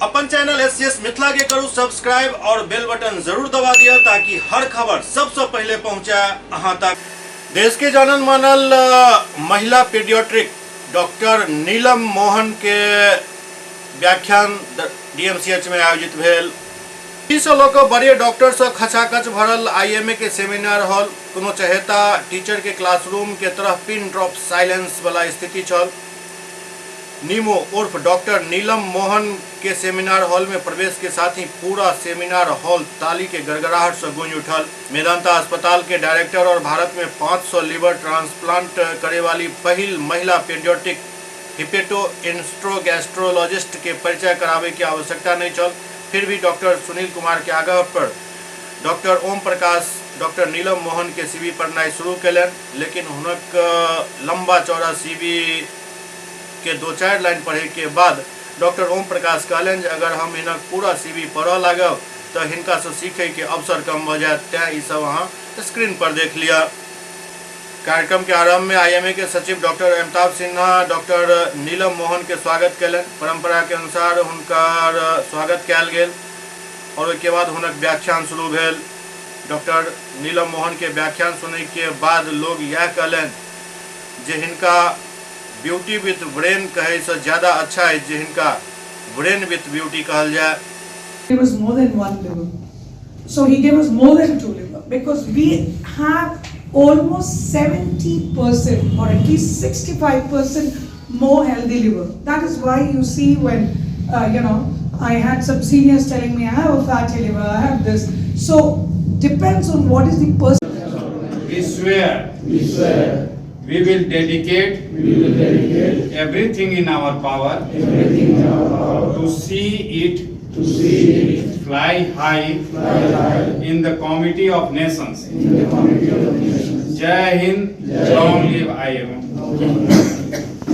अपन channel S Mithila के करू सब्सक्राइब और बेल बटन जरूर दबा दिया, ताकि हर खबर सबसे पहले पहुंचे अहां तक। देश के जानल मानल महिला पीडियाट्रिक डॉक्टर नीलम मोहन के व्याख्यान डीएमसीएच में आयोजित भेल। एहिसँ लऽ कऽ बड़े डॉक्टरसँ खचाखच भरल आईएमए के सेमिनार हॉल कोनो चहेता टीचर के क्लासरूम के तरह पिन ड्रॉप साइलेंस वाला स्थिति छल। नीमो उर्फ डॉक्टर नीलम मोहन के सेमिनार हॉल में प्रवेश के साथ ही पूरा सेमिनार हॉल ताली के गड़गड़ाहट से गूंज उठल। मेदांता अस्पताल के डायरेक्टर और भारत में 500 लीवर ट्रांसप्लांट करे वाली पहिल महिला पीडियाट्रिक हिपेटो इंस्ट्रोगैस्ट्रोलॉजिस्ट के परिचय करावे के आवश्यकता नहीं छल। फिर भी डॉक्टर सुनील कुमार के आग्रह पर डॉक्टर ओम प्रकाश डॉक्टर नीलम मोहन के सीवी पढ़नाइ शुरू केलनि, लेकिन हुनक लंबा चौड़ा सीवी के दो चारि लाइन पढ़े के बाद डॉक्टर ओम प्रकाश कहलनि जे अगर हम हिनक पूरा सीवी पढ़ऽ लागब तऽ हिनकासँ सीखै के अवसर कम भऽ जायत, तेँ ई सब अहाँ स्क्रीन पर देख लिअ। कार्यक्रम के आरंभ में आईएमए के सचिव डॉक्टर अमिताभ सिन्हा डॉक्टर नीलम मोहन के स्वागत कयलनि। परंपरा के अनुसार हुनकर स्वागत कयल गेल और ओहिके बाद हुनक व्याख्यान शुरू भेल। डॉक्टर नीलम मोहन के व्याख्यान सुनै के बाद लोग यह कहलनि जे हिनका ब्यूटी विथ ब्रेन कहै से ज्यादा अच्छा है जे हिनका ब्रेन विथ ब्यूटी कहल जाए। Gave us more than one liver. So he gave us more than two liver because we have almost 70% or at least 65% more healthy liver. That is why you see when, I had some seniors telling me, "I have a fatty liver, I have this." So depends on what is the person. We swear We swear we will dedicate we will dedicate everything in our power everything in our power to see it to see it fly high fly high in the comity of nations. In the comity of the nations. Jai Hind, Jai long Hind. Live IMA. Long live.